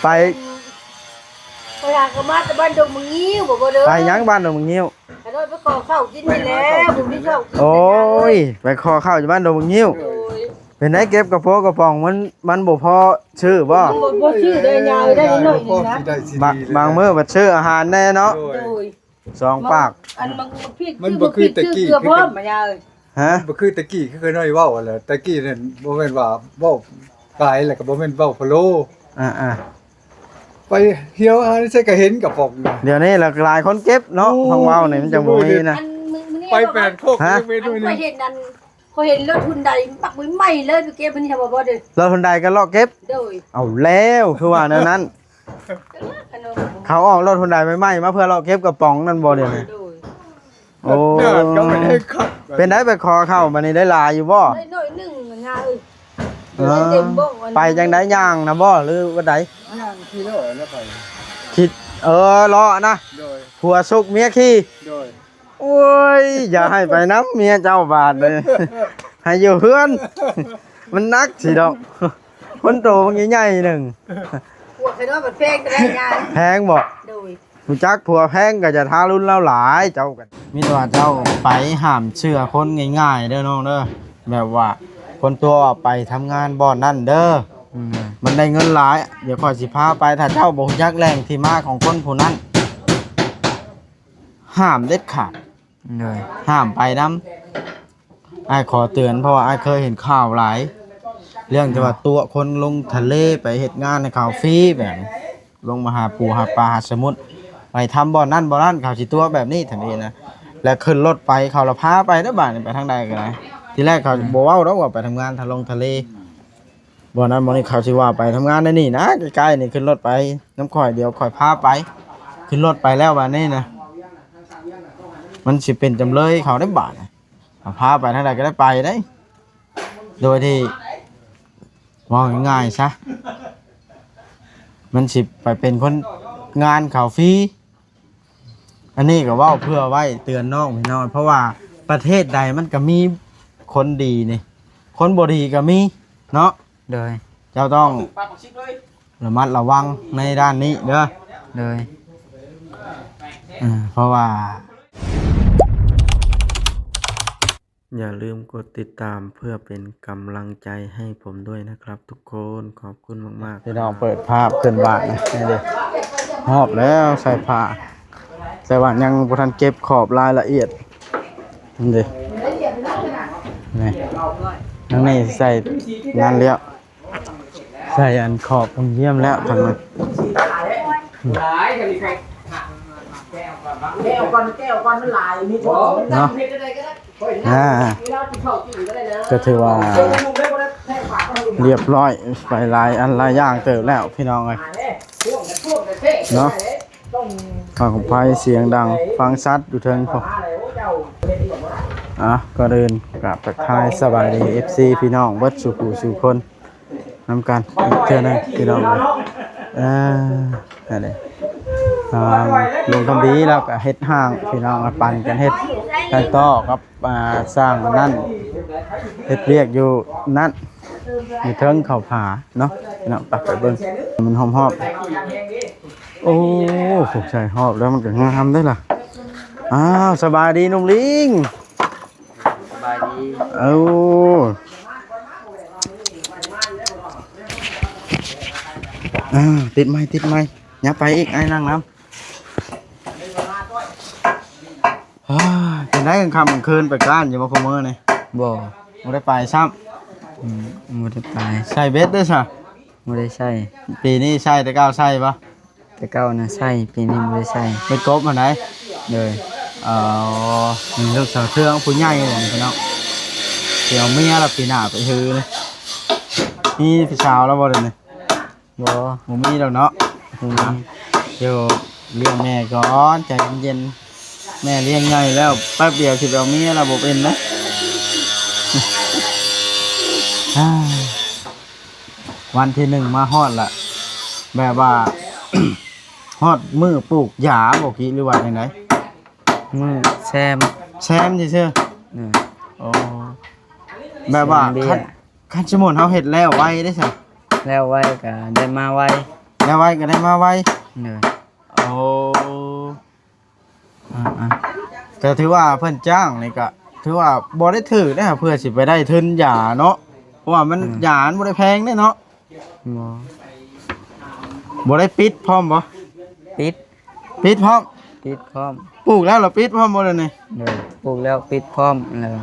ໄປ ໄປຫາກະມາແຕ່ບ້ານດົງມະງິ້ວບໍ່ ບໍ່ເດີ ໄປຫຍັງບ້ານດົງມະງິ້ວ? ກະໂດດໄປຂໍເຂົ້າກິນນີ້ແຫຼະ ບໍ່ມີເຂົ້າກິນ ໂອ້ຍ ໄປຂໍເຂົ້າຢູ່ບ້ານດົງມະງິ້ວ ໂດຍ ເປັນໄດ ເກັບກະໂປກະປ໋ອງ ມັນ ມັນບໍ່ພໍຊື້ບໍ່? ມັນບໍ່ພໍຊື້ໄດ້ຍາວໄດ້ໜ້ອຍໜຶ່ງນະ ບາງ ບາງມື້ບັດຊື້ອາຫານແດ່ເນາະ ໂດຍ ສອງປາກ ອັນມັນບໍ່ຄື ມັນບໍ່ຄືແຕ່ກີ້ ຄືເກືອພ້ອມມາຍາວ ຮະ ບໍ່ຄືແຕ່ກີ້ ຄືຂ້ານ້ອຍເວົ້າຫັ້ນແຫຼະ ແຕ່ກີ້ນັ້ນບໍ່ແມ່ນວ່າເວົ້າກາຍ ແລ້ວກໍບໍ່ແມ່ນເວົ້າພະໂລ ອ່າໆ ໄປຮຽວຫາໃສກໍເຫັນກະປ໋ອງນະ ດຽວນີ້ລະຫຼາຍຄົນເກັບເນາະ ໂອ້ຍ ຂອງເວົ້ານີ້ມັນຈັ່ງບໍ່ມີນະ ອັນມື້ ມື້ນີ້ ໄປແປດໂຄກ ຮະ ຍັງມີໜ້ອຍໜຶ່ງ ຂ້ອຍເຫັນອັນ ຂ້ອຍເຫັນລົດຮຸນໄດປັກໃໝ່ໆເລີຍ ໄປເກັບມັນນີ້ ຖ້າວ່າບໍ່ເດີ ລົດຮຸນໄດກໍເລາະເກັບ ໂດຍ ເອົາແລ້ວ ຄືວ່າແນວນັ້ນ ເຂົາອອກລົດຮຸນໄດໃໝ່ໆມາເພື່ອເລາະເກັບກະປ໋ອງນັ້ນບໍ່ດຽວນີ້ ໂດຍ ໂອ້ ເປັນໄດ ໄປຂໍເຂົ້າບາດນີ້ ໄດ້ຫຼາຍຢູ່ບໍ່? ໄດ້ໜ້ອຍໜຶ່ງນະຍາເອີຍ ເອີ ໄປຈັ່ງໃດ ຍ່າງນະບໍ່ ຫຼືວ່າໃດ? ຍ່າງຂີ່ລົດແລ້ວໄປ ຂີ່ ເອີ ເລາະນະ ໂດຍ ຜົວຊຸກເມຍຂີ່ ໂດຍ ໂອ້ຍ ຢ່າໃຫ້ໄປນຳເມຍເຈົ້າບາດນີ້ ໃຫ້ຢູ່ເຮືອນ ມັນໜັກຊິດອກ ຄົນໂຕບັກໃຫຍ່ໆໜຶ່ງ ຜົວຂ້ອຍເນາະ ມັນແພງເທົ່າໃດຍາຍ? ແພງບໍ່? ໂດຍ ຮູ້ຈັກຜົວແພງກໍຢ່າທາລຸນລາວຫຼາຍ ເຈົ້າກໍ ມີແຕ່ວ່າເຈົ້າໄປຫ້າມເຊື່ອຄົນງ່າຍໆເດີນ້ອງເດີ ແບບວ່າຄົນຕົວະໄປທຳງານບ່ອນນັ້ນເດີ ອືມ ມັນໄດ້ເງິນຫຼາຍ ດຽວຂ້ອຍຊິພາໄປ ຖ້າເຈົ້າບໍ່ຮູ້ຈັກແຫຼ່ງທີ່ມາຂອງຄົນຜູ້ນັ້ນ ຫ້າມເດັດຂາດ ໂດຍ ຫ້າມໄປນຳ ອ້າຍຂໍເຕືອນ ເພາະວ່າອ້າຍເຄີຍເຫັນຂ່າວຫຼາຍ ເລື່ອງທີ່ວ່າຕົວະຄົນລົງທະເລໄປເຮັດງານໃຫ້ເຂົາຟຣີແບບນີ້ ລົງມາຫາປູຫາປາຫາສະໝຸດ ໄປທຳບ່ອນນັ້ນບ່ອນນັ້ນ ເຂົາຊິຕົວະແບບນີ້ທັນທີນະ ແລ້ວຂຶ້ນລົດໄປ ເຂົາລະພາໄປເດີບາດນີ້ ໄປທາງໃດກໍໄດ້ ທີແລກເຂົາ ອືມ ບໍ່ເວົ້າດອກວ່າໄປທຳງານທະລົງທະເລ ບ່ອນນັ້ນບ່ອນນີ້ ເຂົາຊິວ່າໄປທຳງານໃນນີ້ນະ ໃກ້ໆນີ້ ຂຶ້ນລົດໄປນຳຂ້ອຍ ດຽວຂ້ອຍພາໄປ ຂຶ້ນລົດໄປແລ້ວບາດນີ້ນະ ມັນຊິເປັນຈຳເລີຍເຂົາໄດ້ບາດນີ້ ເອົາ ພາໄປທາງໃດກໍໄດ້ໄປເດ້ ໂດຍທີ່ ເວົ້າງ່າຍໆຊະ ມັນຊິໄປເປັນຄົນງານເຂົາຟຣີ ອັນນີ້ກໍເວົ້າເພື່ອໄວ້ເຕືອນນ້ອງພີ່ນ້ອງ ເພາະວ່າປະເທດໃດມັນກໍມີຄົນດີນີ້ ຄົນບໍ່ດີກໍມີເນາະ ໂດຍ ເຈົ້າຕ້ອງລະມັດລະວັງໃນດ້ານນີ້ເດີ ໂດຍ ເອີ ເພາະວ່າ อย่าลืมกดติดตามเพื่อเป็นกำลังใจให้ผมด้วยนะครับทุกคน ขอบคุณมากๆ พี่น้อง เปิดภาพขึ้นบ้านนะ นี่ดิ ฮอบแล้ว ใส่ผ้า แต่ว่ายังบ่ทันเก็บขอบรายละเอียด นี่ดิ นี่ ทางนี้ใส่นั่นแล้ว ใส่อันขอบของเยี่ยมแล้วทางนั้น แก้วก่อน แก้วก่อน มันหลาย มี เนาะ อ่า ก็ถือว่าเรียบร้อยไปหลายอันหลายอย่างเติบแล้วพี่น้องเอ้ย เนาะ ข้าวของไฟเสียงดังฟังชัดอยู่เทิงพุ้น อ่ะ ก่อนอื่นกราบทักทายสบายดี เอฟซี พี่น้องเบิดสู่ผู้สู่คน นำกันอีกเทื่อหนึ่งพี่น้อง เออ นั่นแหละ ทางลุงคำดีเราก็เฮ็ดห้างพี่น้อง ปั่นกันเฮ็ดกันต่อกับ อ่า สร้างอันนั้น เฮ็ดเวียกอยู่นั่น อยู่เทิงเขาผาเนาะพี่น้อง ไป ไปเบิ่ง มันหอมๆ โอ้ ผูกใส่หอบแล้วมันก็งามได้ล่ะ อ้าว สบายดีหนุ่มลิง สบายดี เอ้า อ่า ติดไมค์ ติดไมค์ ยับไปอีก อ้ายนั่งนำ อ้า เป็นได๋ กลางค่ำกลางคืนไปก้านอยู่บ่ คุมื้อนี่ บ่ บ่ได้ไปซ้ำ อืม บ่ได้ไป ใส่เบ็ดเด้อซะ บ่ได้ใส่ ปีนี้ใส่ แต่เก่าใส่บ่ แต่เก่านะใส่ ปีนี้บ่ได้ใส่ เบ็ดกบหั่นได๋ โดย เอ่อ มีลูกสาวเทืองผู้ใหญ่เลยพี่น้อง สิเอาเมียแล้วปีหน้าไปหื้อนี่ มีผู้สาวแล้วบ่เดี๋ยวนี้ บ่ บ่มีดอกเนาะ บ่มี เดี๋ยวเลี้ยงแม่ก่อน ใจเย็นๆ แม่เลี้ยงใหญ่แล้ว แป๊บเดียวสิไปเอาเมียแล้ว บ่เป็นนะ วันที่หนึ่งมาฮอดละ แบบว่า ฮอดมื้อปลูกหญ้าบ่กิ หรือว่าจั่งใด มื้อแซม แซมซื่อๆ เออ โอ้ แบบว่า แซมเบี้ย คัน คันสมมุติเฮาเฮ็ดแล้วไวเด้ซะ แล้วไวก็ได้มาไว ໄດ້ໄວກໍໄດ້ມາໄວ. ໂດຍ. ໂອ້ ອ່າໆ ກໍຖືວ່າເພິ່ນຈ້າງນີ້ກໍຖືວ່າບໍ່ໄດ້ຖືກເດ້ ເພື່ອຊິໄປໄດ້ທຶນຢາເນາະ ເພາະວ່າມັນ ອືມ ຢາມັນບໍ່ໄດ້ແພງເດ້ເນາະ. ບໍ່ ບໍ່ໄດ້ປິດພ້ອມບໍ່? ປິດ ປິດພ້ອມ. ປິດພ້ອມ. ປູກແລ້ວລະປິດພ້ອມບໍ່ດຽວນີ້? ໂດຍ ປູກແລ້ວປິດພ້ອມ ແລ້ວ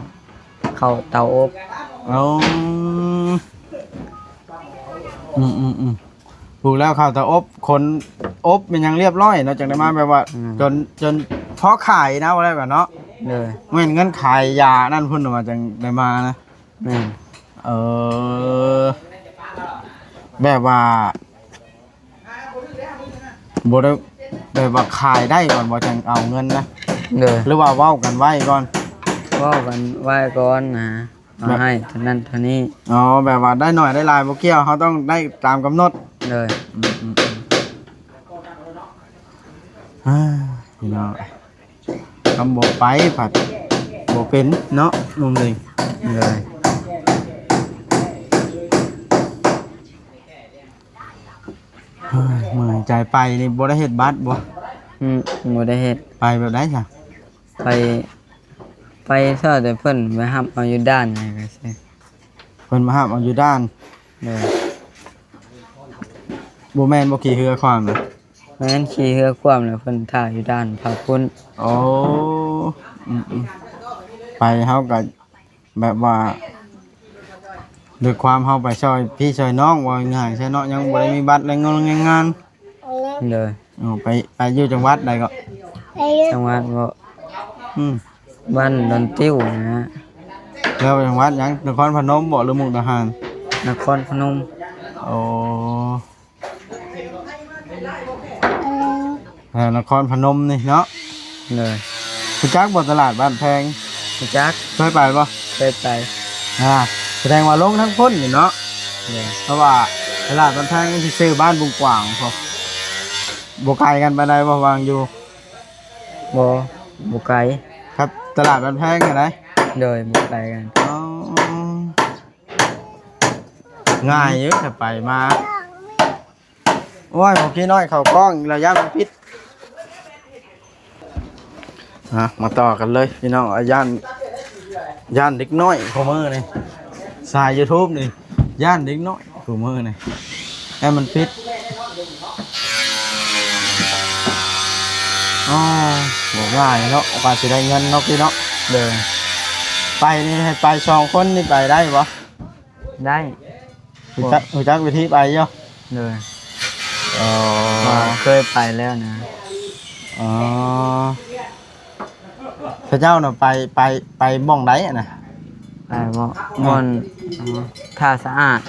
ເຂົ້າເຕົາອົບ. ອໍ ອືມໆໆ ປູກແລ້ວເຂົ້າເຕົາອົບ ຂົນອົບແມ່ນຫຍັງລຽບລ້ອຍເນາະ ຈັ່ງໄດ້ມາແບບວ່າ ອືມ ຈົນ ຈົນພໍຂາຍນະ ວ່າໄດ້ວ່າເນາະ. ໂດຍ. ແມ່ນເງິນຂາຍຢານັ້ນພຸ້ນວ່າຈັ່ງໄດ້ມານະ. ແມ່ນ. ເອີ ແບບວ່າ ບໍ່ໄດ້ ແບບວ່າຂາຍໄດ້ກ່ອນບໍ່ ຈັ່ງເອົາເງິນນະ? ໂດຍ. ຫຼືວ່າເວົ້າກັນໄວ້ກ່ອນ? ເວົ້າກັນໄວ້ກ່ອນນະ ເອົາ ແບບ ໃຫ້ເທົ່ານັ້ນເທົ່ານີ້. ອໍ ແບບວ່າໄດ້ໜ້ອຍໄດ້ຫຼາຍບໍ່ກ່ຽວ ເຮົາຕ້ອງໄດ້ຕາມກຳນົດ. ໂດຍ. ອືມໆໆ ອ່າ ພີ່ນ້ອງ ຄຳບໍ່ໄປພັດບໍ່ເປັນເນາະ ໜຸ່ມເລີຍ. ໂດຍ. ເອີຍ ເມື່ອຍໃຈ ໄປນີ້ບໍ່ໄດ້ເຮັດບັດບໍ່? ອືມ ບໍ່ໄດ້ເຮັດ. ໄປແບບໃດຊະ? ໄປ ໄປເທົ່າແຕ່ເພິ່ນມາຮັບເອົາຢູ່ດ່ານນີ້ກໍຊື່. ເພິ່ນມາຮັບເອົາຢູ່ດ່ານ? ໂດຍ. ບໍ່ແມ່ນບໍ່ຂີ່ເຮືອຂວາມນະ? ແມ່ນ ຂີ່ເຮືອຂວາມ ແລ້ວເພິ່ນຖ້າຢູ່ດ່ານພາພຸ້ນ. ໂອ້ ອືມໆ ໄປເຮົາກໍ ແບບວ່າ ດ້ວຍຄວາມເຮົາໄປຊ່ອຍພີ່ຊ່ອຍນ້ອງ ເວົ້າງ່າຍໆຊະເນາະ ຍັງບໍ່ໄດ້ມີບັດແລງງານແລງງານ. ໂດຍ. ເອີ ໄປ ໄປຢູ່ຈັງຫວັດໃດເກາະ? ຈັງຫວັດບໍ່? ອືມ ບ້ານດອນຕິ້ວນະ. ແລ້ວຈັງຫວັດຫຍັງ? ນະຄອນພະນົມບໍ່ ຫຼືມຸກດາຫານ? ນະຄອນພະນົມ. ໂອ້. ແຖວນະຄອນພະນົມນີ້ເນາະ. ໂດຍ. ຮູ້ຈັກບໍ່ຕະຫຼາດບ້ານແພງ? ຮູ້ຈັກ. ເຄີຍໄປບໍ່? ເຄີຍໄປ. ອ່າ ສະແດງວ່າລົງທາງພຸ້ນນີ້ເນາະ. ໂດຍ. ເພາະວ່າຕະຫຼາດບ້ານແພງມັນຊິຊື່ບ້ານບຸງກວາງພຸ້ນ. ບໍ່ໄກກັນປານໃດບໍ່ ວ່າງຢູ່? ບໍ່ ບໍ່ໄກ. ກັບຕະຫຼາດບ້ານແພງຫັ້ນໃດ? ໂດຍ ບໍ່ໄກກັນ. ອໍ. ງ່າຍຢູ່ ຖ້າໄປມາ. ໂອ້ຍ ບໍ່ກີ້ນ້ອຍເຂົ້າກ້ອງອີກແລ້ວ ຢ້ານມັນຜິດ. ອ່ະ ມາຕໍ່ກັນເລີຍພີ່ນ້ອງ. ອ່ະ ຢ້ານ ຢ້ານເດັກນ້ອຍຄູ່ມື້ນີ້ ສາຍ YouTube ນີ້ ຢ້ານເດັກນ້ອຍຄູ່ມື້ນີ້ ແລ້ວມັນຜິດ. ອໍ ບໍ່ງ່າຍເນາະ ກວ່າຊິໄດ້ເງິນເນາະ ພີ່ເນາະ. ໂດຍ. ໄປນີ້ໃຫ້ໄປສອງຄົນນີ້ໄປໄດ້ບໍ່? ໄດ້. ຮູ້ຈັກ ຮູ້ຈັກວິທີໄປຢູ່? ໂດຍ. ອໍ ເຄີຍໄປແລ້ວນະ. ອໍ ເຂົາເຈົ້ານະໄປ ໄປ ໄປບ່ອນໃດຫັ້ນນະ? ໄປບໍ່ ອືມ ບ່ອນ ອໍ ທ່າສະອາດ.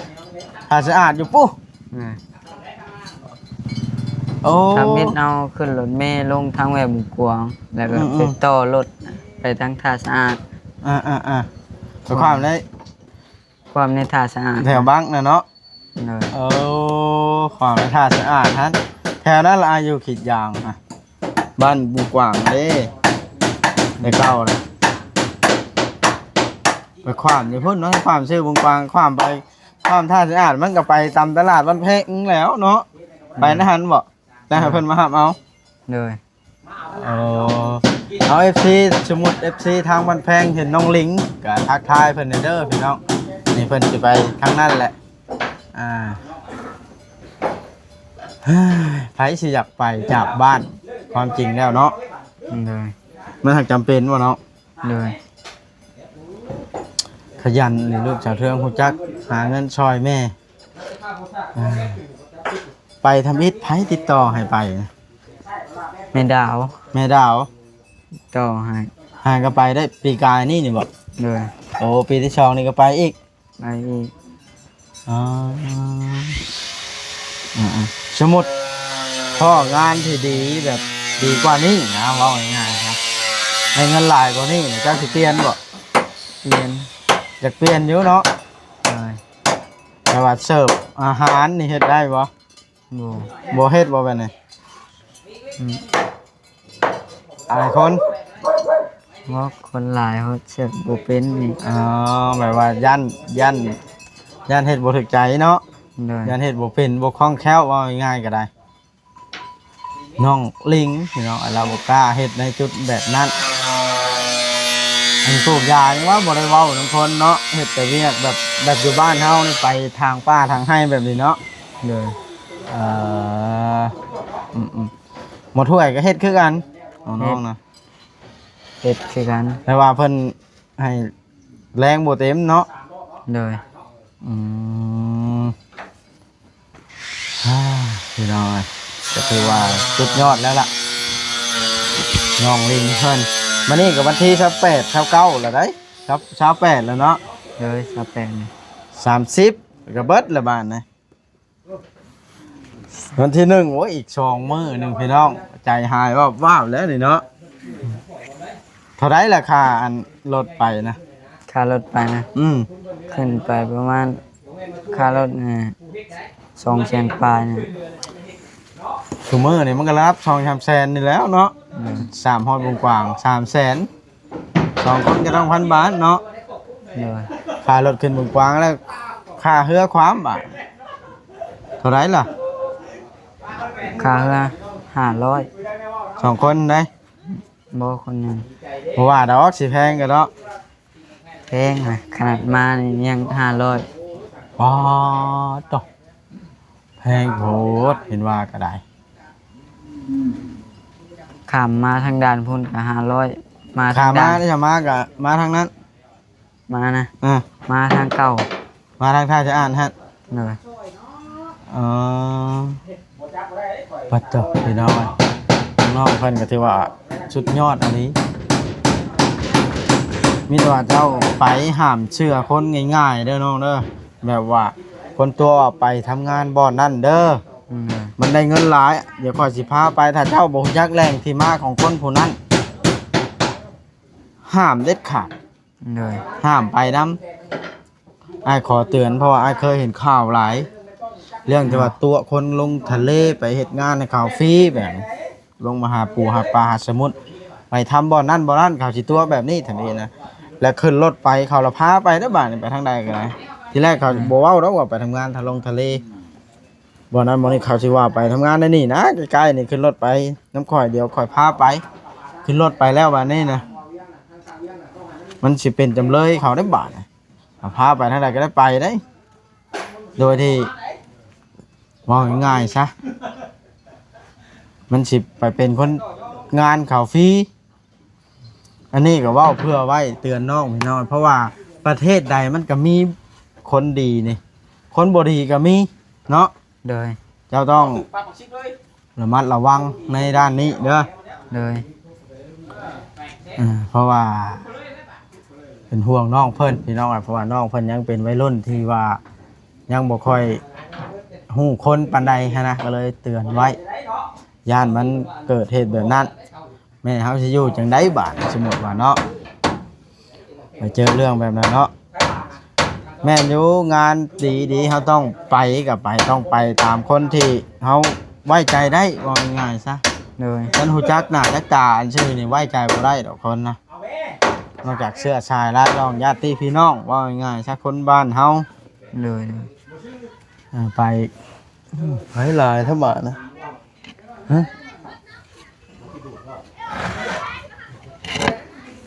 ທ່າສະອາດຢູ່ພຸ້ນ. ອືມ. ໂອ້ ທຳອິດເຮົາຂຶ້ນລົດເມລົງທາງແວວບຸງກວາງ ແລ້ວກໍ ອືມໆ ໄປຕໍ່ລົດໄປທາງທ່າສະອາດ. ອ່າໆໆ ໄປຂວາມໄດ້ ຂວາມໃນທ່າສະອາດ ແຖວບັກນະເນາະ. ໂດຍ. ໂອ້ ຂວາມໃນທ່າສະອາດຫັ້ນ ແຖວນັ້ນລະ ອາ ຢູ່ຂີດຢາງຫັ້ນ ບ້ານບຸງກວາງເດ້ ແຕ່ເກົ່ານະ. ໄປຂວາມຢູ່ພຸ້ນເນາະ ຂວາມຊື່ບຸງກວາງ ຂວາມໄປ ຂວາມທ່າສະອາດ ມັນກໍໄປຕາມຕະຫຼາດບ້ານແພງແລ້ວເນາະ. ອືມ. ໄປໃນຫັ້ນບໍ່? ແລ້ວໃຫ້ເພິ່ນມາຮັບເອົາ. ໂດຍ. ໂອ້ ເອົາ ເອັຟຊີ ສົມມຸດ ເອັຟຊີ ທາງບ້ານແພງເຫັນນ້ອງລິງ ກໍທັກທາຍເພິ່ນແດ່ເດີພີ່ນ້ອງ. ນີ້ເພິ່ນຊິໄປທາງນັ້ນແຫຼະ. ອ່າ ໃຜຊິຢາກໄປຈາກບ້ານ ຄວາມຈິງແລ້ວເນາະ. ໂດຍ. ມັນຫາກຈຳເປັນບໍ່ເນາະ. ໂດຍ. ຂະຫຍັນນີ້ລູກສາວເທືອງ ຮູ້ຈັກຫາເງິນຊ່ອຍແມ່. ອ່າ ໄປທຳອິດ ໃຜຕິດຕໍ່ໃຫ້ໄປ? ແມ່ດາວ. ແມ່ດາວ ຕໍ່ໃຫ້. ຫາກໍໄປໄດ້ປີກາຍນີ້ນີ້ບໍ? ໂດຍ. ໂອ້ ປີທີສອງນີ້ກໍໄປອີກ? ໄປອີກ. ອໍ ອືມໆ ສົມມຸດພໍ້ງານທີ່ດີ ແບບດີກວ່ານີ້ນະ ເວົ້າງ່າຍໆນະ ໃຫ້ເງິນຫຼາຍກວ່ານີ້ ເຈົ້າຊິປ່ຽນບໍ? ປ່ຽນ. ຢາກປ່ຽນຢູ່ເນາະ. ໂດຍ. ແຕ່ວ່າເສີບອາຫານນີ້ເຮັດໄດ້ບໍ່? ບໍ່. ບໍ່ເຮັດບໍ່ແບບນີ້? ອືມ. ອາຍຄົນ? ບໍ່, ຄົນຫຼາຍເຮົາເຮັດບໍ່ເປັນນີ້. ອໍ ແບບວ່າຢ້ານ, ຢ້ານ, ຢ້ານເຮັດບໍ່ຖືກໃຈເນາະ. ໂດຍ ຢ້ານເຮັດບໍ່ເປັນ ບໍ່ຄ່ອງແຄ້ວ ເວົ້າງ່າຍໆກໍໄດ້ ນ້ອງລິງພີ່ນ້ອງ ລາວບໍ່ກ້າເຮັດໃນຈຸດແບບນັ້ນ. ອັນປູກຢານີ້ວ່າບໍ່ໄດ້ເວົ້ານຳຄົນເນາະ ເຮັດແຕ່ວຽກແບບ ແບບຢູ່ບ້ານເຮົານີ້ ໄປທາງປ່າທາງໄຮ່ແບບນີ້ເນາະ. ໂດຍ ເອີ ອືມໆ ໝົດຖ້ວຍກໍເຮັດຄືກັນ ເອົານ້ອງນະ ເຮັດຄືກັນ ແຕ່ວ່າເພິ່ນໃຫ້ແຮງບໍ່ເຕັມເນາະ. ໂດຍ ອືມ ອ່າ ພີ່ນ້ອງເອີຍ ກໍຖືວ່າສຸດຍອດແລ້ວລະ ນ້ອງລິງເພິ່ນ. ມື້ນີ້ກໍວັນທີຊາວແປດ ຊາວເກົ້າແລ້ວໃດ໋ ຊາວແປດແລ້ວເນາະ. ໂດຍ ຊາວແປດ ສາມສິບ ກໍເບິດແລ້ວບາດນີ້ ວັນທີໜຶ່ງ ໂອ້ຍ ອີກສອງມື້ໜຶ່ງພີ່ນ້ອງ ໃຈຫາຍວາບໆແລ້ວນີ້ເນາະ. ເທົ່າໃດລາຄາອັນລົດໄປນະ? ຄ່າລົດໄປນະ? ອືມ ຂຶ້ນໄປປະມານ ຄ່າລົດນີ້ສອງແສນປາຍນີ້. ຊຸມື້ນີ້ມັນກໍລະດັບສອງສາມແສນນີ້ແລ້ວເນາະ. ອືມ ສາມຮອດວງກວາງ ສາມແສນ ສອງຄົນກໍຕ້ອງພັນບາດເນາະ. ໂດຍ ຄ່າລົດຂຶ້ນວງກວາງແລ້ວ ຄ່າເຮືອຄວາມບາດ ເທົ່າໃດລະ? ຄ່າເຮືອຫ້າຮ້ອຍ ສອງຄົນໃດ໋. ບໍ່ ຄົນໜຶ່ງ ບໍ່ວ່າດອກ ຊິແພງກໍເນາະ. ແພງນະ ຂະໜາດມານີ້ຍັງຫ້າຮ້ອຍ. ປາດໂທ້ ແພງໂພດ ເຫັນວ່າກໍໄດ້. ຂ້າມມາທາງດ່ານພຸ້ນກໍຫ້າຮ້ອຍ ມາ ຂ້າມມາ ທາງດ່ານ ນີ້ ມາກໍມາທາງນັ້ນ ມານະ ເອີ ມາທາງເກົ່າ ມາທາງທ່າສະອາດຫັ້ນ. ໂດຍ ອໍ ປະໂທ້ ພີ່ນ້ອງເອີຍ ນ້ອງເພິ່ນກໍຖືວ່າສຸດຍອດອີ່ຫຼີ. ມີແຕ່ວ່າເຈົ້າໄປຫ້າມເຊື່ອຄົນງ່າຍໆເດີນ້ອງເດີ ແບບວ່າຄົນຕົວະໄປທຳງານບ່ອນນັ້ນເດີ ອືມ ມັນໄດ້ເງິນຫຼາຍ ດຽວຂ້ອຍຊິພາໄປ. ຖ້າເຈົ້າບໍ່ຮູ້ຈັກແຫຼ່ງທີ່ມາຂອງຄົນຜູ້ນັ້ນ ຫ້າມເດັດຂາດ. ໂດຍ ຫ້າມໄປນຳ. ອ້າຍຂໍເຕືອນ ເພາະວ່າອ້າຍເຄີຍເຫັນຂ່າວຫຼາຍ ເລື່ອງທີ່ວ່າຕົວະຄົນລົງທະເລໄປເຮັດງານໃຫ້ເຂົາຟຣີ ແບບລົງມາຫາປູຫາປາຫາສະໝຸດ ໄປທຳບ່ອນນັ້ນບ່ອນນັ້ນ ເຂົາຊິຕົວະແບບນີ້ທັນທີນະ. ແລ້ວຂຶ້ນລົດໄປ ເຂົາລະພາໄປເດີ ບາດນີ້ໄປທາງໃດກໍໄດ້. ທີແລກເຂົາ ອືມ ບໍ່ເວົ້າດອກວ່າໄປທຳງານ ຖ້າລົງທະເລ ບ່ອນນັ້ນບ່ອນນີ້ ເຂົາຊິວ່າໄປທຳງານໃນນີ້ນະ ໃກ້ໆນີ້ ຂຶ້ນລົດໄປນຳຂ້ອຍ ດຽວຂ້ອຍພາໄປ. ຂຶ້ນລົດໄປແລ້ວບາດນີ້ນະ ມັນຊິເປັນຈຳເລີຍເຂົາໄດ້ບາດນະ. ພາໄປທາງໃດກໍໄດ້ໄປໄດ້ ໂດຍທີ່ ເວົ້າງ່າຍໆຊະ ມັນຊິໄປເປັນຄົນງານເຂົາຟຣີ. ອັນນີ້ກໍເວົ້າເພື່ອໄວ້ເຕືອນນ້ອງພີ່ນ້ອງ ເພາະວ່າປະເທດໃດມັນກໍມີຄົນດີນີ້ ຄົນບໍ່ດີກໍມີເນາະ. ໂດຍ ເຈົ້າຕ້ອງລະມັດລະວັງໃນດ້ານນີ້ເດີ. ໂດຍ ເອີ ເພາະວ່າເປັນຫ່ວງນ້ອງເພິ່ນພີ່ນ້ອງ ເພາະວ່ານ້ອງເພິ່ນຍັງເປັນໄວລຸ້ນທີ່ວ່າຍັງບໍ່ຄ່ອຍຮູ້ຄົນປານໃດຫັ້ນນະ ກໍເລີຍເຕືອນໄວ້ ຢ້ານມັນເກີດເຫດແບບນັ້ນ. ແມ່ເຮົາຊິຢູ່ຈັ່ງໃດບາດ ສົມມຸດວ່າເນາະ ໄປເຈີເລື່ອງແບບນັ້ນເນາະ. ແມ່ນຢູ່ ງານດີໆ ເຮົາຕ້ອງໄປກໍໄປ ຕ້ອງໄປຕາມຄົນທີ່ເຮົາໄວ້ໃຈໄດ້ ເວົ້າງ່າຍໆຊະ. ໂດຍ ຄັນຮູ້ຈັກໜ້າຈັກຕາອັນຊື່ນີ້ ໄວ້ໃຈບໍ່ໄດ້ດອກຄົນນະ ນອກຈາກເຊື້ອສາຍລາດລອງຍາດຕິພີ່ນ້ອງ ເວົ້າງ່າຍໆຊະ ຄົນບ້ານເຮົາ. ໂດຍ ເອີ ໄປ ໄປຫຼາຍແທ້ບາດນະ. ຮະ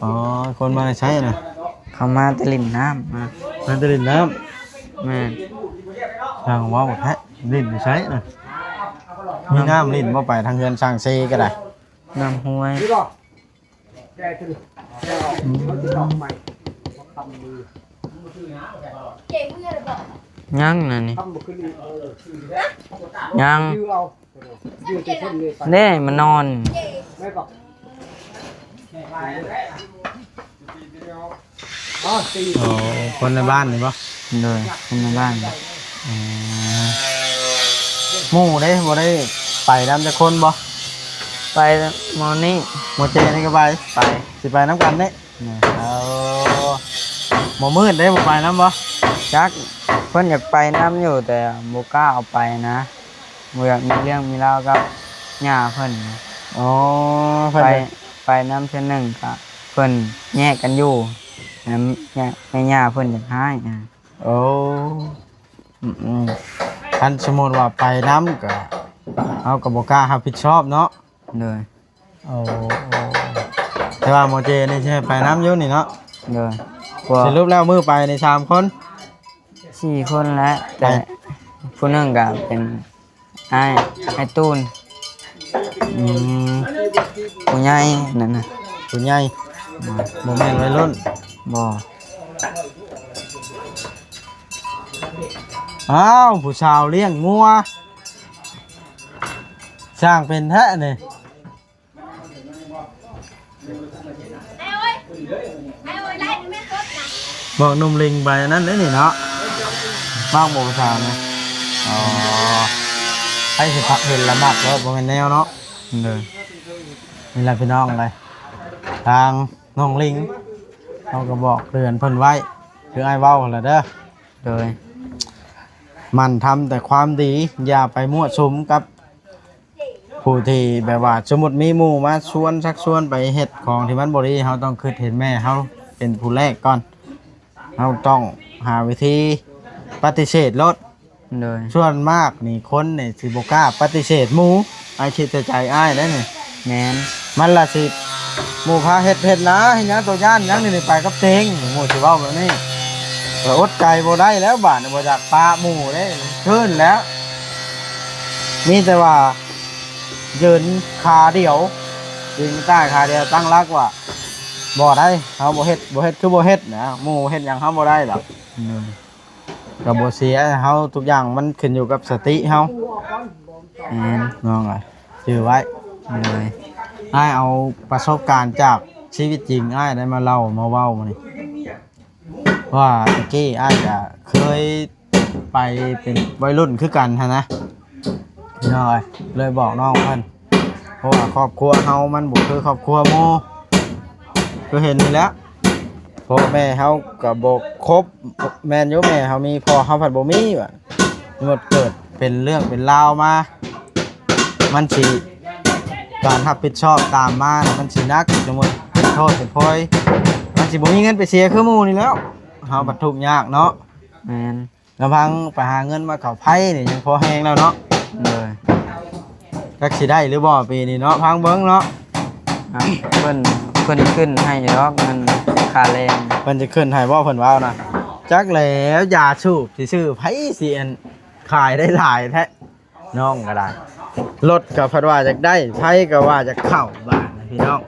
ອໍ ຄົນມາແຕ່ໃສນະ? ເຂົາມາແຕ່ຫຼິ້ນນ້ຳ ມາ ມາແຕ່ຫຼິ້ນນ້ຳ. ແມ່ນ ຊ່າງເວົ້າແທ້ ຫຼິ້ນຢູ່ໃສນະ? ມີນ້ຳຫຼິ້ນບໍ່? ໄປທາງເຮືອນຊ່າງເຊກໍໄດ້ ນ້ຳຫ້ວຍ. ຍັງນະນີ້ ຍັງ ເດ້ ມານອນ. ອໍ ຄົນໃນບ້ານນີ້ບໍ່? ໂດຍ ຄົນໃນບ້ານ. ອໍ ໝູ່ເດ້ ບໍ່ໄດ້ໄປນຳຈັກຄົນບໍ່? ໄປໝໍນີ້ ໝໍເຈນີ້ກໍໄປ. ໄປ ຊິໄປນຳກັນເດ້. ເອີ ໝໍມືດເດ້ ບໍ່ໄປນຳບໍ່? ຈັກ ເພິ່ນຢາກໄປນຳຢູ່ ແຕ່ບໍ່ກ້າເອົາໄປນະ ບໍ່ຢາກມີເລື່ອງມີລາວກັບຍ່າເພິ່ນ. ອໍ ເພິ່ນ ໄປ ໄປນຳເທື່ອໜຶ່ງກະເພິ່ນແຍກກັນຢູ່ ແມ່ຍ່າເພິ່ນຢາກຮ້າຍ. ໂອ້ ອືມ ຄັນສົມມຸດວ່າໄປນຳກໍ ເຮົາກໍບໍ່ກ້າຮັບຜິດຊອບເນາະ. ໂດຍ. ໂອ້ ໂອ້ ແຕ່ວ່າໝໍເຈນີ້ຊິໃຫ້ໄປນຳຢູ່ນີ້ເນາະ. ໂດຍ. ສະຫຼຸບແລ້ວມື້ໄປນີ້ສາມຄົນ ສີ່ຄົນແຫຼະ ໄປ ແຕ່ຜູ້ໜຶ່ງກໍເປັນອ້າຍ ອ້າຍຕູນ. ອືມ ຜູ້ໃຫຍ່ນັ້ນນະ. ຜູ້ໃຫຍ່. ອືມ ບໍ່ແມ່ນໄວລຸ້ນ. ບໍ່. ອ້າວ ຜູ້ສາວລ້ຽງງົວ ຊ່າງເປັນແທ້ນີ້. ບອກໜຸ່ມລິງໄປອັນນັ້ນເດ້ນີ້ເນາະ. ມັກບໍ່ຜູ້ສາວນະ? ອໍ ໃຜຊິເຫັນລະມັກໂລດ ບໍ່ແມ່ນແນວເນາະ. ເດີ ນີ້ລະພີ່ນ້ອງເອີຍ ທາງນ້ອງລິງ ເຮົາກໍບອກເຕືອນເພິ່ນໄວ້ ຄືອ້າຍເວົ້າຫັ້ນລະເດີ. ໂດຍ. ໝັ່ນທຳແຕ່ຄວາມດີ ຢ່າໄປມົ້ວສຸມກັບ ຜູ້ທີ່ແບບວ່າ ສົມມຸດມີໝູ່ມາຊວນ ຊັກຊວນໄປເຮັດຂອງທີ່ມັນບໍ່ດີ ເຮົາຕ້ອງຄິດເຫັນແມ່ເຮົາເປັນຜູ້ແລກກ່ອນ. ເຮົາຕ້ອງຫາວິທີປະຕິເສດໂລດ. ໂດຍ. ສ່ວນມາກນີ້ ຄົນນີ້ຊິບໍ່ກ້າປະຕິເສດໝູ່. ອ້າຍຄິດໃສ່ໃຈອ້າຍໄດ໋ນີ້. ແມ່ນ. ມັນລະຊິ ໝູ່ພາເຮັດ ເຮັດນາ ເຮັດຫຍັງ ໂຕຢ້ານຫຍັງນີ້ ໄປກັບເຕັງ ໝູ່ຊິເວົ້າແບບນີ້. ກໍອົດໃຈບໍ່ໄດ້ແລ້ວບາດນີ້ ບໍ່ຢາກປະໝູ່ເດ້ ຄືນແລ້ວ. ມີແຕ່ວ່າຢືນຂາດຽວ ຢືນໃຕ້ຂາດຽວ ຕັ້ງຫຼັກວ່າ ບໍ່ໄດ້ ເຮົາບໍ່ເຮັດ ບໍ່ເຮັດຄືບໍ່ເຮັດນະ. ໝູ່ເຮັດຫຍັງເຮົາບໍ່ໄດ້ດອກ. ອືມ ກໍບໍ່ເສຍ ເຮົາທຸກຢ່າງມັນຂຶ້ນຢູ່ກັບສະຕິເຮົາ. ແມ່ນ ນ້ອງເອີຍ ຈື່ໄວ້. ໂດຍ. ອ້າຍເອົາປະສົບການຈາກຊີວິດຈິງ ອ້າຍໄດ້ມາເລົ່າມາເວົ້າມານີ້ ວ່າແຕ່ກີ້ອ້າຍກະເຄີຍໄປເປັນໄວລຸ້ນຄືກັນຫັ້ນນະ ນ້ອງເອີຍ. ເລີຍບອກນ້ອງເພິ່ນ ເພາະວ່າຄອບຄົວເຮົາມັນບໍ່ຄືຄອບຄົວໝູ່ ຄືເຫັນນີ້ແຫຼະ. ພໍ່ແມ່ເຮົາກໍບໍ່ຄົບ ແມ່ນຢູ່ ແມ່ເຮົາມີ ພໍ່ເຮົາພັດບໍ່ມີ. ວ່າສົມມຸດເກີດເປັນເລື່ອງເປັນລາວມາ ມັນຊິ ການຮັບຜິດຊອບຕາມມານະ ມັນຊິໜັກ. ສົມມຸດເປັນໂທດເປັນພອຍ ມັນຊິບໍ່ມີເງິນໄປເສຍຄືໝູ່ນີ້ແລ້ວ. ເຮົາບັດທຸກຍາກເນາະ. ແມ່ນ. ລຳພັງໄປຫາເງິນມາເຂົ້າໄຟນີ້ຍັງພໍແຮງແລ້ວເນາະ. ໂດຍ. ຈັກຊິໄດ້ຫຼືບໍ່ປີນີ້ເນາະ ຟັງເບິ່ງເນາະ. ອ່າ ເພິ່ນ ເພິ່ນຂຶ້ນໃຫ້ດອກ ມັນຄ່າແຮງ ເພິ່ນຊິຂຶ້ນໃຫ້ບໍ່ ເພິ່ນເວົ້ານະ. ຈັກແລ້ວ ຢາສູບຊິຊື້ ໃຜຊິອັນ ຂາຍໄດ້ຫຼາຍແທ້ ນ້ອງກໍໄດ້. ລົດກໍພັດວ່າຢາກໄດ້ ໄຟກໍວ່າຢາກເຂົ້າ ບາດນີ້ພີ່ນ້ອງ.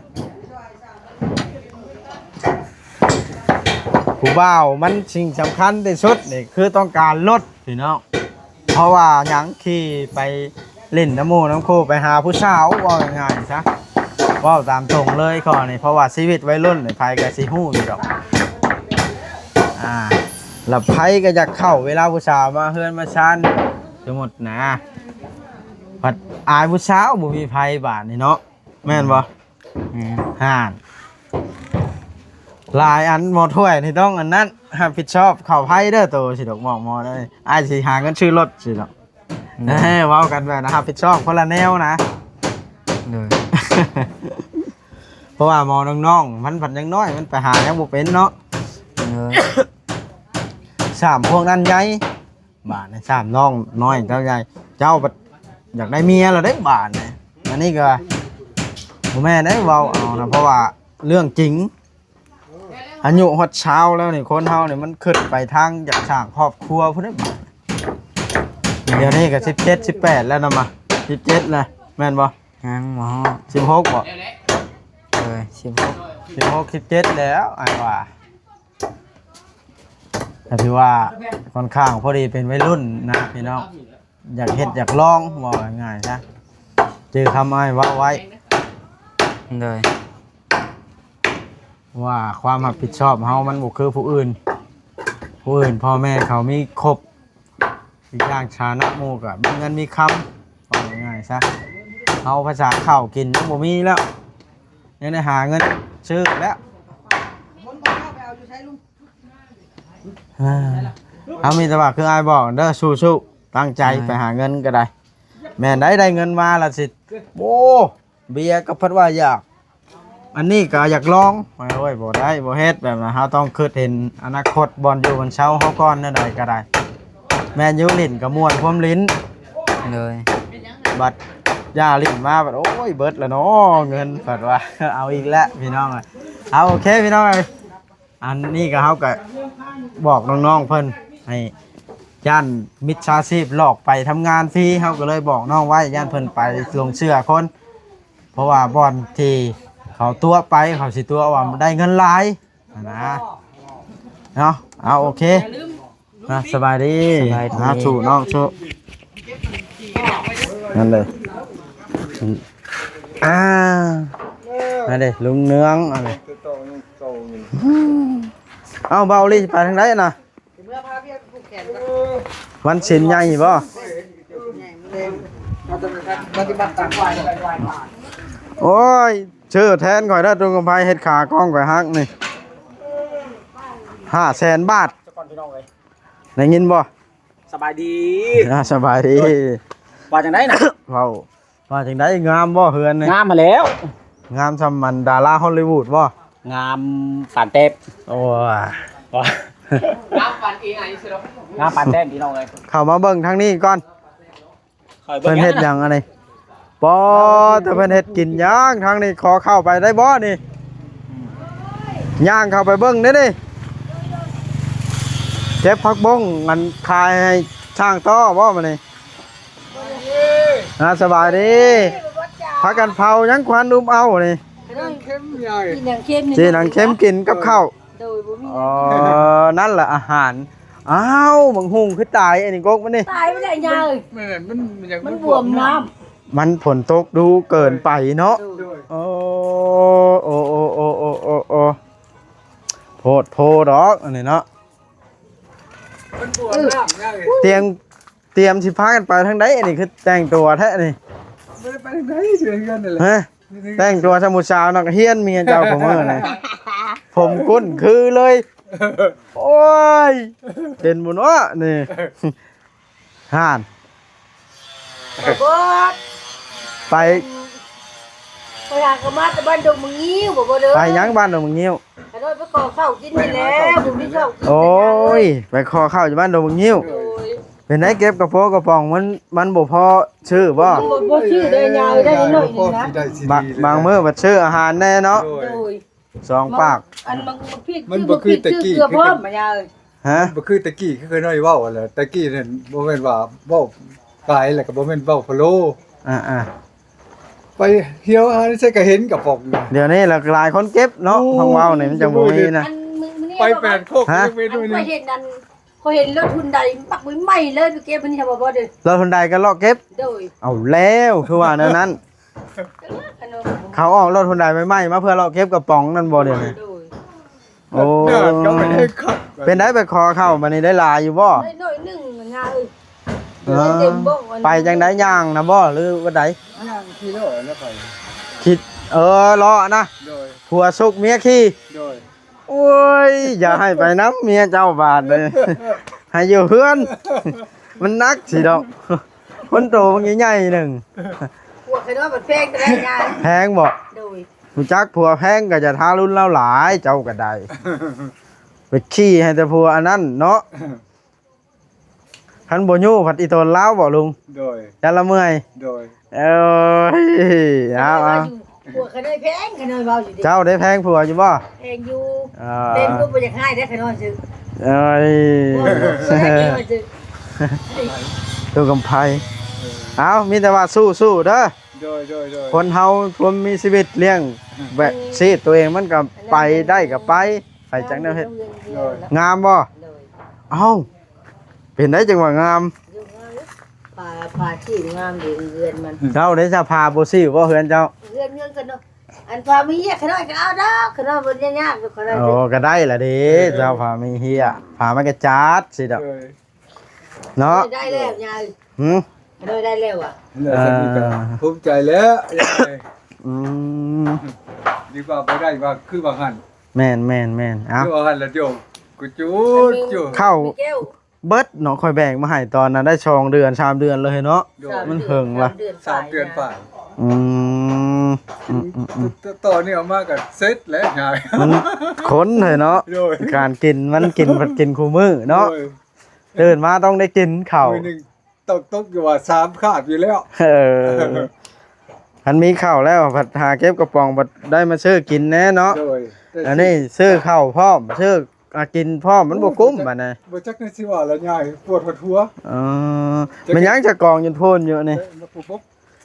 ຜູ້ບ່າວມັນ ສິ່ງສຳຄັນທີ່ສຸດນີ້ຄືຕ້ອງການລົດພີ່ນ້ອງ. ເພາະວ່າຫຍັງ ຂີ່ໄປຫຼິ້ນນຳໝູ່ນຳຄູ່ ໄປຫາຜູ້ສາວ ເວົ້າງ່າຍໆຊະ ເວົ້າຕາມຕົງເລີຍຂໍ້ນີ້. ເພາະວ່າຊີວິດໄວລຸ້ນນີ້ ໃຜກໍຊິຮູ້ຢູ່ດອກ. ອ່າ ລະໃຜກໍຢາກເຂົ້າ ເວລາຜູ້ສາວມາເຮືອນມາຊານ ສົມມຸດນະ ພັດອາຍຜູ້ສາວ ບໍ່ມີໃຜ ບາດນີ້ເນາະ ແມ່ນບໍ່? ແມ່ນ. ຫັ້ນ ຫຼາຍອັນ ໝໍຖ້ວຍນີ້ຕ້ອງອັນນັ້ນ ຮັບຜິດຊອບເຂົ້າໄຟເດີ ໂຕຊິດອກ ບອກໝໍເດີ ອ້າຍຊິຫາເງິນຊື້ລົດຊິດອກ. ໂດຍ. ເອີ ເວົ້າກັນແບບນັ້ນ ຮັບຜິດຊອບຄົນລະແນວນະ. ໂດຍ. ເພາະວ່າໝໍນ້ອງໆ ມັນພັດຍັງນ້ອຍ ມັນໄປຫາຍັງບໍ່ເປັນເນາະ. ໂດຍ. ສາມພວກນັ້ນໃຫຍ່ ບາດນີ້ ສາມນ້ອງນ້ອຍເຈົ້າໃຫຍ່ ເຈົ້າບັດຢາກໄດ້ເມຍແລ້ວເດ້ບາດນີ້. ອັນນີ້ກໍບໍ່ແມ່ນເດ້ ເວົ້າເອົານະ ເພາະວ່າເລື່ອງຈິງ ອາຍຸຮອດຊາວແລ້ວນີ້ ຄົນເຮົານີ້ມັນຄິດໄປທາງຢາກສ້າງຄອບຄົວພຸ້ນເດ້. ດຽວນີ້ກໍສິບເຈັດ ສິບແປດແລ້ວນະ ມາ ສິບເຈັດແລ້ວ ແມ່ນບໍ່? ຍັງບໍ່ຮອດ ສິບຫົກບໍ່? ເອີ ສິບຫົກ ສິບຫົກ ສິບເຈັດແລ້ວ ອ້າຍວ່າ. ກໍຖືວ່າຂ້ອນຂ້າງພໍດີເປັນໄວລຸ້ນນະພີ່ນ້ອງ ຢາກເຮັດຢາກລອງ ເວົ້າງ່າຍໆຊະ ຈື່ຄຳອ້າຍເວົ້າໄວ້. ໂດຍ. ວ່າຄວາມຮັບຜິດຊອບເຮົາມັນບໍ່ຄືຜູ້ອື່ນ ຜູ້ອື່ນພໍ່ແມ່ເຂົາມີຄົບ ອີກຢ່າງຖານະໝູ່ກໍມີເງິນມີຄຳ ເວົ້າງ່າຍໆຊະ ເຮົາພາສາເຂົ້າກິນຍັງບໍ່ມີແລ້ວ ຍັງໄດ້ຫາເງິນຊື້ແລ້ວ. ເຮົາມີແຕ່ວ່າຄືອ້າຍບອກເດີ ສູ້ໆ ຕັ້ງໃຈໄປຫາເງິນກໍໄດ້. ແມ່ນໄດ໋ ໄດ້ເງິນມາລະຊິ ໂອ້ ເບຍກໍພັດວ່າຢາກ ອັນນີ້ກໍຢາກລອງ. ໂອ້ຍ ບໍ່ໄດ້ ບໍ່ເຮັດແບບນັ້ນ ເຮົາຕ້ອງຄິດເຫັນອະນາຄົດ ບ່ອນຢູ່ບ່ອນເຊົາເຮົາກ່ອນ ແນວໃດກໍໄດ້. ແມ່ນຢູ່ ຫຼິ້ນກໍມ່ວນຄວາມຫຼິ້ນ ໂດຍ ບັດຢ່າຫຼິ້ນມາບັດ ໂອ້ຍ ເບິດລະເນາະເງິນ ເພິ່ນວ່າ ເອົາອີກແລ້ວພີ່ນ້ອງເອີຍ. ເອົາ ໂອເຄພີ່ນ້ອງເອີຍ ອັນນີ້ກໍ ເຮົາກໍບອກນ້ອງໆເພິ່ນ ໃຫ້ຢ້ານມິດສາຊີບຫຼອກໄປທຳງານຟຣີ ເຮົາກໍເລີຍບອກນ້ອງໄວ້ ຢ້ານເພິ່ນໄປຫຼົງເຊື່ອຄົນ ເພາະວ່າບ່ອນທີ່ເຂົາຕົວະໄປ ເຂົາຊິຕົວະວ່າໄດ້ເງິນຫຼາຍຫັ້ນນະ ເນາະ. ເອົາ ໂອເຄ ອ່ະ ສະບາຍດີ ສະບາຍດີ ອ່ະ ສູ້ນ້ອງ ສູ້ ນັ້ນເລີຍ ອ່າ ນັ້ນເດ້ ລຸງເນືອງ ອັນນີ້ ເອົ້າ ເບົາລີ ໄປທາງໃດນະ? ວັນສິນໃຫຍ່ບໍ່? ໂອ້ຍ ເຊີແທນຂ້ອຍເດີ ຕຸງກຳໄພ ເຮັດຂາກ້ອງຂ້ອຍຫັກນີ້ ຫ້າແສນບາດ ໄດ້ຍິນບໍ່? ສະບາຍດີ ອ່າ ສະບາຍດີ ໂດຍ ວ່າຈັ່ງໃດນະ? ເວົ້າ ວ່າຈັ່ງໃດ? ງາມບໍ່ເຮືອນນີ້? ງາມຫັ້ນແຫຼ້ວ ງາມສ່ຳອັນດາລາຮອລລີວູດບໍ່? ງາມປານແຕ້ມ ໂອ້ຍ ງາມປານເອໄອຊິດອກ ງາມປານແຕ້ມ ພີ່ນ້ອງເອີຍ. ເຂົ້າມາເບິ່ງທາງນີ້ກ່ອນ ເພິ່ນເຮັດຫຍັງອັນນີ້? ປໍ ແຕ່ເພິ່ນເຮັດກິນຫຍັງທາງນີ້? ຂໍເຂົ້າໄປໄດ້ບໍ່ນີ້? ຍ່າງເຂົ້າໄປເບິ່ງເດ້ນີ້ ເກັບຜັກບົ້ງ ອັນຂາຍໃຫ້ຊ່າງຕໍ່ບໍ່ມື້ນີ້? ອ່າ ສະບາຍດີ ພາກັນເຜົາຫຍັງ ຄວັນອຸບເອົານີ້? ໜັງເຄັມໃຫຍ່ ໜັງເຄັມ ຊິໜັງເຄັມກິນກັບເຂົ້າ ໂດຍ ບໍ່ມີ ອໍ ນັ້ນລະອາຫານ. ອ້າວ ບັກຫຸ່ງຄືຕາຍ ອັນນີ້ກົກມັນນີ້ ຕາຍໄປແລ້ວຍາຍ ມັນ ມັນ ມັນ ມັນບວມນ້ຳ ມັນຝົນຕົກດູເກີນໄປເນາະ ໂດຍ ໂອ້ ໂອ້ ໂອ້ ໂອ້ ໂອ້ ໂອ້ ໂພດໂພດອກ ອັນນີ້ເນາະ ມັນບວມນ້ຳຍາຍ ຕຽງ ຕຽມຊິພາກັນໄປທາງໃດ ອັນນີ້ຄືແຕ່ງຕົວແທ້ນີ້ ບໍ່ໄດ້ໄປທາງໃດ ຢູ່ໃນເຮືອນນີ້ແຫຼະ ຮະ ແຕ່ງຕົວຊຳຜູ້ສາວນັກຮຽນເມຍເຈົ້າຂອງມື້ນີ້ ຜົມກຸ້ນຄືເລີຍ ໂອ້ຍ ເຫັນບໍ່ເນາະນີ້ ຫັ້ນ ໄປ ໄປຫາກະມາແຕ່ບ້ານດົງມະງິ້ວ ບໍ່ ບໍ່ເດີ ໄປຫຍັງບ້ານດົງມະງິ້ວ? ກະໂດດໄປຂໍເຂົ້າກິນນີ້ແຫຼະ ບໍ່ມີເຂົ້າກິນ ໂອ້ຍ ໄປຂໍເຂົ້າຢູ່ບ້ານດົງມະງິ້ວ ໂດຍ ເປັນໄດ ເກັບກະໂປກະປ໋ອງ ມັນ ມັນບໍ່ພໍຊື້ບໍ່? ບໍ່ ບໍ່ຊື້ເດີຍາຍ ໄດ້ໜ້ອຍໜຶ່ງນະ ບາງມື້ບັດຊື້ອາຫານແດ່ເນາະ ໂດຍ ສອງປາກ ອັນມັນ ມັນບໍ່ຄືແຕ່ກີ້ ຄື ຄື ຄື ພວກມັນຍາຍ ຮະ ມັນບໍ່ຄືແຕ່ກີ້ ຄືຂ້ານ້ອຍເວົ້າຫັ້ນແຫຼະ ແຕ່ກີ້ນັ້ນບໍ່ແມ່ນວ່າເວົ້າກາຍ ແລ້ວກໍບໍ່ແມ່ນເວົ້າພະໂລ ອ່າໆ ໄປຮຽວຫາໃສກໍເຫັນກະປ໋ອງ ດຽວນີ້ລະຫຼາຍຄົນເກັບເນາະ ໂອ້ ຂອງເວົ້ານີ້ມັນຈັ່ງບໍ່ມີນະ ອັນມື້ ມື້ນີ້ ໄປແປດໂຄກ ຮະ ຍັງໄປ ອັນ ດ້ວຍ ຂ້ອຍເຫັນອັນ ຂ້ອຍເຫັນລົດຮຸນໄດບັກໃໝ່ໆເລີຍ ໄປເກັບມັນນີ້ ບໍ່ ບໍ່ເດີ ລົດຮຸນໄດກໍເລາະເກັບ ໂດຍ ເອົາແລ້ວ ຄືວ່າແນວນັ້ນ ເຂົາອອກລົດຮຸນໄດໃໝ່ໆມາເພື່ອເລາະເກັບກະປ໋ອງນັ້ນບໍ່ ດຽວນີ້ ໂດຍ ໂອ້ ເປັນໄດ ໄປຂໍເຂົ້າບາດນີ້ ໄດ້ຫຼາຍຢູ່ບໍ່? ໄດ້ໜ້ອຍໜຶ່ງນະຍາເອີຍ ເອີ ໄປຈັ່ງໃດ ຍ່າງນະບໍ່ ຫຼືວ່າໃດ? ຍ່າງຂີ່ເລາະແລ້ວໄປ ຂີ່ ເອີ ເລາະນະ ໂດຍ ຜົວຊຸກເມຍຂີ່ ໂດຍ ໂອ້ຍ ຢ່າໃຫ້ໄປນຳເມຍເຈົ້າບາດນີ້ ໃຫ້ຢູ່ເຮືອນ ມັນໜັກຊິດອກ ຄົນໂຕບັກໃຫຍ່ໆໜຶ່ງ ຜົວຂ້ອຍນ້ອຍມັນແພງເທົ່າໃດຍາຍ? ແພງບໍ່? ໂດຍ ຮູ້ຈັກຜົວແພງກໍຢ່າທາລຸນລາວຫຼາຍ ເຈົ້າກໍໄດ້ ໄປຂີ່ໃຫ້ແຕ່ຜົວອັນນັ້ນເນາະ ຄັນບໍ່ຍູ້ພັດອີ່ຕົນລາວບໍ່ລຸງ? ໂດຍ ຢ້ານລາວເມື່ອຍ ໂດຍ ເອີຍ ເອົາ ເອົາ ຜົວຂ້ອຍນ້ອຍແພງ ຂ້ານ້ອຍເວົ້າຢູ່ເດ້ ເຈົ້າໄດ້ແພງຜົວຢູ່ບໍ່? ແພງຢູ່ ເອີ ແພງບໍ່ ບໍ່ຢາກຮ້າຍເດ້ຂ້ານ້ອຍຊື່ ເອີຍ ບໍ່ ບໍ່ ບໍ່ຢາກຮ້າຍຊື່ ຕູ້ກຳໄພ ເອີ ເອົາ ມີແຕ່ວ່າສູ້ໆເດີ ໂດຍ ໂດຍ ໂດຍ ຄົນເຮົາພວມມີຊີວິດລ້ຽງແບບຊີບຕົວເອງ ມັນກໍໄປໄດ້ກໍໄປ ໃຜຈັກແນວເຮັດ ໂດຍ ງາມບໍ່? ໂດຍ ເອົ້າ ເປັນໄດຈັ່ງວ່າງາມ ຢູ່ງາມ ຜາ ຜາສີງາມດີເຮືອນມັນ ເຈົ້າໄດ້ສະຜາບໍ່ສີບໍ່ເຮືອນເຈົ້າ? ເຮືອນ ເຮືອນກັນເນາະ ອັນຜາມີເຮຍຂະນ້ອຍກໍເອົາດອກ ຂະນ້ອຍບໍ່ຍາກດອກ ຂະນ້ອຍ ໂອ້ ກໍໄດ້ລະເດ ເຈົ້າຜາມີເຮຍ ຜາມັນກໍຈັດຊິດອກ ໂດຍ ເນາະ ໄດ້ແລ້ວຍາຍ ຫື ໄດ້ ໄດ້ແລ້ວອະ ເອີ ພູມໃຈແລ້ວຍາຍ ອືມ ດີກວ່າບໍ່ໄດ້ວ່າຄືວ່າຫັ້ນ ແມ່ນໆໆ ເອົ້າ ຄືວ່າຫັ້ນລະໂຍມ ກູຈູດຢູ່ ເຂົ້າເບິດເນາະ ຂ້ອຍແບກມາໃຫ້ຕອນນັ້ນໄດ້ສອງເດືອນສາມເດືອນເລີຍເນາະ ໂດຍ ມັນເຫິງລະ ສາມເດືອນປາຍ ສາມເດືອນປາຍ ອືມ ອືມໆໆ ຕໍ່ນີ້ອອກມາກໍເສັດແລ້ວຍາຍ ມັນຄົນເລີຍເນາະ ໂດຍ ການກິນມັນກິນ ພັດກິນຄູ່ມື້ເນາະ ໂດຍ ຕື່ນມາຕ້ອງໄດ້ກິນເຂົ້າ ມື້ໜຶ່ງ ຕ້ອງຕົກຢູ່ວ່າສາມຄາບຢູ່ແລ້ວ. ເອີ ຄັນມີເຂົ້າແລ້ວ ພັດຫາເກັບກະປ໋ອງ ພັດໄດ້ມາຊື້ກິນແດ່ເນາະ. ໂດຍ ອັນນີ້ຊື້ເຂົ້າພ້ອມ ຊື້ອາກິນພ້ອມ ມັນບໍ່ກຸ້ມ ໂອ້ ບໍ່ຈັກ ບັດນີ້ ບໍ່ຈັກແນວຊິວ່າລະຍາຍ ປວດຫົວ. ເອີ ຈັກ ແມ່ນຫຍັງຈະກອງຢູ່ພຸ້ນຢູ່ນີ້? ເອີ ມາປູກບົກ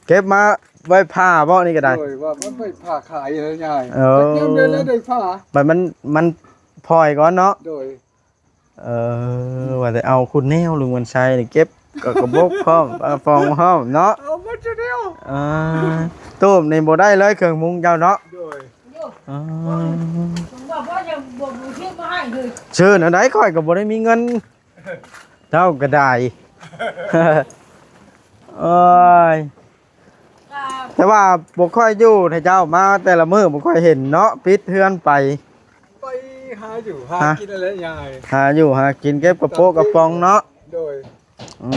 ເກັບມາໄວ້ຜ່າບໍນີ້ກໍໄດ້? ໂດຍ ວ່າມັນໄວ້ຜ່າຂາຍລະຍາຍ. ເອີ ຈັກຍາມໃດລະໄດ້ຜ່າ ບັດມັນ ມັນພອຍກ່ອນເນາະ. ໂດຍ ເອີ ວ່າແຕ່ເອົາຄຸນແນວ ລຸງວັນໄຊນີ້ເກັບ ກະ ກະບົກພ້ອມ ກະປ໋ອງພ້ອມເນາະ ເອົາໝົດຢູ່ແລ້ວ. ອ່າ ຕູ້ມນີ້ບໍ່ໄດ້ເລີຍ ເຄື່ອງມຸງເຈົ້າເນາະ. ໂດຍ ອ່າ ວ່າບໍ່ ບໍ່ ບໍ່ຊື້ມາໃຫ້ເລີຍ ຊື້ແນວໃດ ຂ້ອຍກໍບໍ່ໄດ້ມີເງິນ ເຈົ້າກໍໄດ້ ໂອ້ຍ. ແຕ່ວ່າບໍ່ຄ່ອຍຢູ່ໃນເຈົ້າ ມາແຕ່ລະມື້ບໍ່ຄ່ອຍເຫັນເນາະ ປິດເຮືອນໄປ ໄປຫາຢູ່ຫາ ຫາ ກິນນັ້ນແຫຼະຍາຍ ຫາຢູ່ຫາກິນ ເກັບກະໂປະກະປ໋ອງເນາະ. ໂດຍ ອື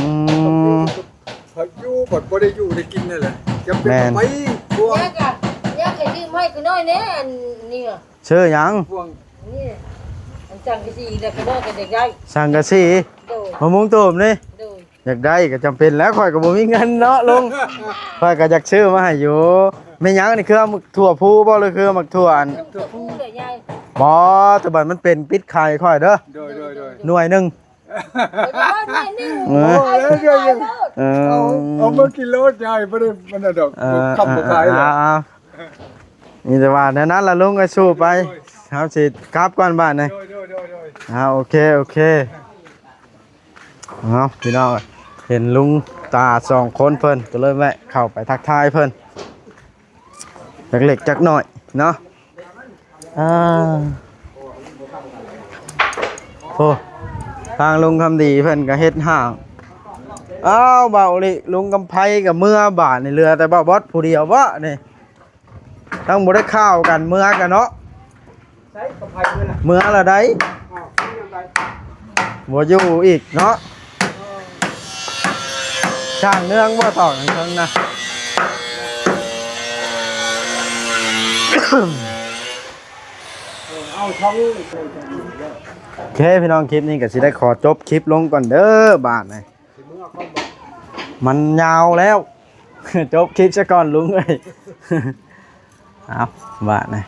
ມ ພັດຢູ່ ພັດບໍ່ໄດ້ຢູ່ໄດ້ກິນນັ້ນແຫຼະ ຈຳເປັນ ແມ່ນ ຕ້ອງໄປ ຍາກະ ຍາກະຢືມໃຫ້ກູໜ້ອຍແດ່ ອັນນີ້ ຊື້ຫຍັງ? ພວງ ນີ້ ອັນສັງກະສີແລ້ວ ກະນ້ອຍກະຢາກໄດ້ ສັງກະສີ ໂດຍ ມາມຸງຕູມນີ້ ໂດຍ ຢາກໄດ້ກໍຈຳເປັນແລ້ວ ຂ້ອຍກໍບໍ່ມີເງິນເນາະລຸງ ຂ້ອຍກໍຢາກຊື້ມາໃຫ້ຢູ່. ແມ່ນຫຍັງນີ້ ຄືເອົາໝາກຖົ່ວພູບໍ່ ຫຼືຄືເອົາໝາກຖົ່ວອັນ ຖົ່ວພູເດ້ຍາຍ ບໍ່ ແຕ່ບັດມັນເປັນປິດຂາຍຂ້ອຍເດີ ໂດຍ ໂດຍ ໂດຍ ໜ່ວຍໜຶ່ງ ເອີ ເອີ ເອົາ ເອົາມາກິນໂລດຍາຍ ບໍ່ໄດ້ມັນນະດອກ ເອີ ບໍ່ຄ້ຳບໍ່ຂາຍດອກ ເອົາ ມີແຕ່ວ່າແນວນັ້ນລະລຸງ ກໍສູ້ໄປ ໂດຍ ເຮົາຊິກັບກ່ອນບາດນີ້ ໂດຍ ໂດຍ ໂດຍ ໂດຍ ອ່າ ໂອເຄ ໂອເຄ ເອົາ ພີ່ນ້ອງ ເຫັນລຸງຕາສອງຄົນເພິ່ນ ກໍເລີຍແວະເຂົ້າໄປທັກທາຍເພິ່ນ ຈັກເລັກຈັກນ້ອຍເນາະ ອ່າ ໂອ້ ທາງລຸງຄຳດີເພິ່ນກໍເຮັດຫ້າງ ອ້າວ ເບົາລິ ລຸງກຳໄພກໍເມືອ ບາດນີ້ເຫຼືອແຕ່ເບົາບອດຜູ້ດຽວບໍນີ້? ທັງບໍ່ໄດ້ຂ່າວກັນ ເມືອກັນເນາະ ໃສກະໄພເມືອລະ ເມືອລະໃດ ອ້າວ ບໍ່ຢູ່ອີກເນາະ ຊ່າງເນື່ອງບໍ່ ຕອກທາງເທິງນະ ເອີ ເອົາຊ່ອງ ໂອເຄ ພີ່ນ້ອງ ຄລິບນີ້ກໍຊິໄດ້ຂໍຈົບຄລິບລົງກ່ອນເດີ ບາດນີ້ ມັນຍາວແລ້ວ ຈົບຄລິບຊະກ່ອນລຸງເອີຍ ເອົາ ບາດນີ້